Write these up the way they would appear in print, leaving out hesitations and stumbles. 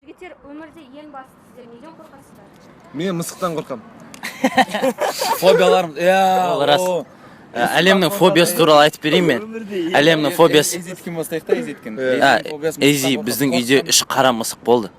Жігіттер, өмірде ең басты сіздер неден қорқасыздар? Мен мысықтан қорқамын. Фобияларым, иә. Ол рас. О. Әлемнің фобиясы туралы айтып берейін мен. Әлемнің фобиясы. Эзиткин бастайық та, Эзиткин. А, Эзи, біздің үйде үш қара мысық болды.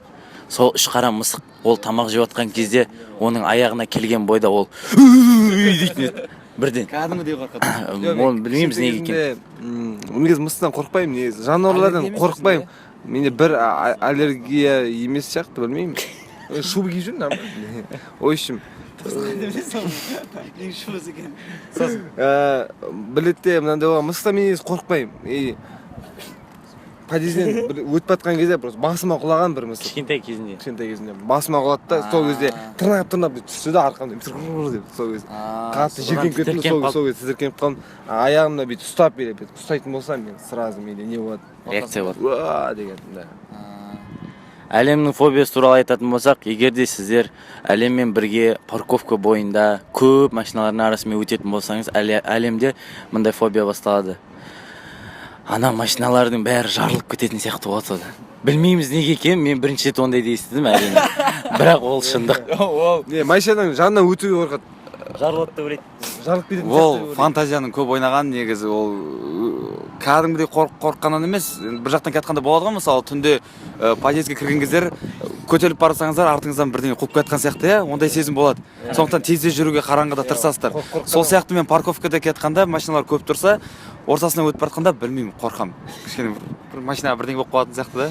Сол үш қара мысық, ол тамақ жеп жатқан кезде оның аяғына келген бойда ол дейтін еді бірден. Кәдімгідей қорқады. Оны білмейміз неге екенін. Негізі мысықтан қорықпаймын, негізі жануарлардан Аллергия емес. қорықпаймын. Менде бір аллергия емес сияқты, білмеймін. Шуба киіп жүрмін, нормально. В общем, біледі де, мынандай болған, мысықтан мен негізі қорықпаймын. И подъезден бір өтіп жатқан кезде просто басыма құлаған бір мысық. Кішкентай кезінде. Кішкентай кезімде басыма құлады да, сол кезде тырнап тырнап бүйтіп түсті да, арқамда бүйтіп деп, сол кезде қатты содан жиіркеніп кеттім. тітіркеніп Сол қалды. Сол кезде тітіркеніп қалдым. Аяғымда бүйтіп ұстап, бүйтіп ұстайтын болсам, мен сразу, менде не болады? Реакция болады. Уа деген да. Әлемнің фобиясы туралы айтатын болсақ, егер де сіздер әлеммен бірге парковка бойында көп машиналардың арасымен өтетін болсаңыз, әлемде мындай фобия басталады: ана машиналардың бәрі жарылып кететін сияқты болады сонда. Білмейміз неге екенін, мен бірінші рет ондайды естідім, әрине, бірақ ол шындық. Ол Не, машинаның жанынан өтуге қорқады. Жарылады деп ойлайды. Жарылып кететін Ол сияқты ойлайды. фантазияның көп ойнаған негізі. Ол кәдімгідей қорыққаннан емес. Енді бір жақтан келатқанда болады ғой, мысалы, түнде подъездге кірген кездер көтеріліп барсаңыздар, артыңыздан бірдеңе қуып келатқан сияқты, иә, ондай сезім болады. Сондықтан тез тез жүруге қараңғыда тырысасыздар. Сол сияқты мен парковкада келатқанда, машиналар көп тұрса, ортасынан өтіп бара жатқанда, білмеймін, қорқамын кішкене, бір машинаға бірдеңе болып қалатын сияқты да.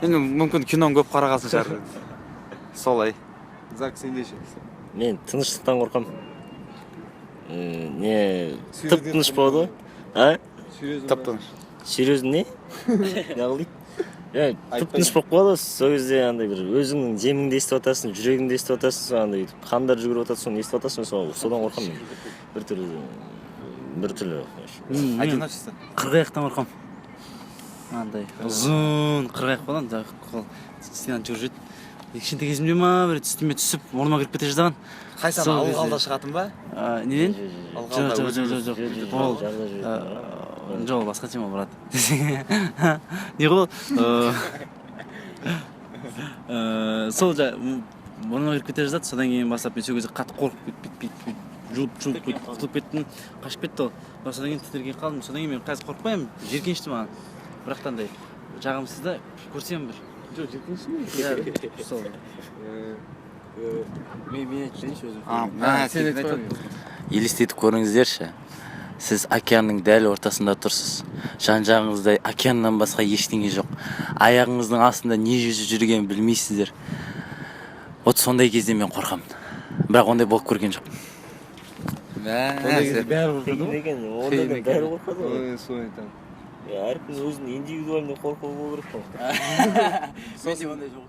Енді мүмкін киноны көп қарағасын шығар, солай. Зак, сенде ше? Мен тыныштықтан қорқамын. Не, тып тыныш болады ғой, а? Серьезно? Тып тыныш. Серьезно, не неғыл дейді, иә, тып тыныш болып қалады ғой. Сол кезде андай бір өзіңнің деміңді естіп жатасың, жүрегіңді естіп жатасың, сол андай бүйтіп қандар жүгіріп жатады, соны естіп жатасың. Сол, содан қорқамын мен, біртүрлі, біртүрлі. Одиночество. Қырғаяқтан қорқамын. Андай ұзын қырғаяқ болады андай, қол стенаны жүгіріп жүреді. Кішкентай кезімде ма, бір үстіме түсіп, мұрныма кіріп кете жаздаған. Қайсы? Сол Ана кезде. ылғалда шығатын ба? А, неден? Ылғалда. Жоқ, жоқ, жоқ, жоқ, ол Жарда жүретін. Жоқ, ол басқа тема, брат. Не ғой ол, сол мұрныма кіріп кете жаздады. Содан кейін бастап мен сол кезде қатты қорқып кетіп, бүйтіп, бүйтіп, бүйтіп жұлып жұлып кетіп, құтылып кеттім, қашып кетті ол. Бірақ содан кейін тітіркеніп қалдым. Содан кейін мен қазір қорықпаймын, жиіркенішті маған, бірақ та андай жағымсыз да көрсем бір. Жоқ, жиіркенішті. Иә, сол. Мен айтып берейінші өзім. А, мә, сен сен айтып айтып. Елестетіп көріңіздерші, сіз океанның дәл ортасында тұрсыз. Жан жағыңызда океаннан басқа ештеңе жоқ, аяғыңыздың астында не жүзіп жүргенін білмейсіздер. Вот сондай кезде мен қорқамын, бірақ ондай болып көрген жоқпын. Мә, Ондай кезде сен- бәрі қорқады Қиын ғой. екен ондайдан, бәрі қорқады ғой. Ой, соны айтамын. Иә, әркім өзінің индивидуальный қорқуы болу керек қой. Менде ондай жоқ.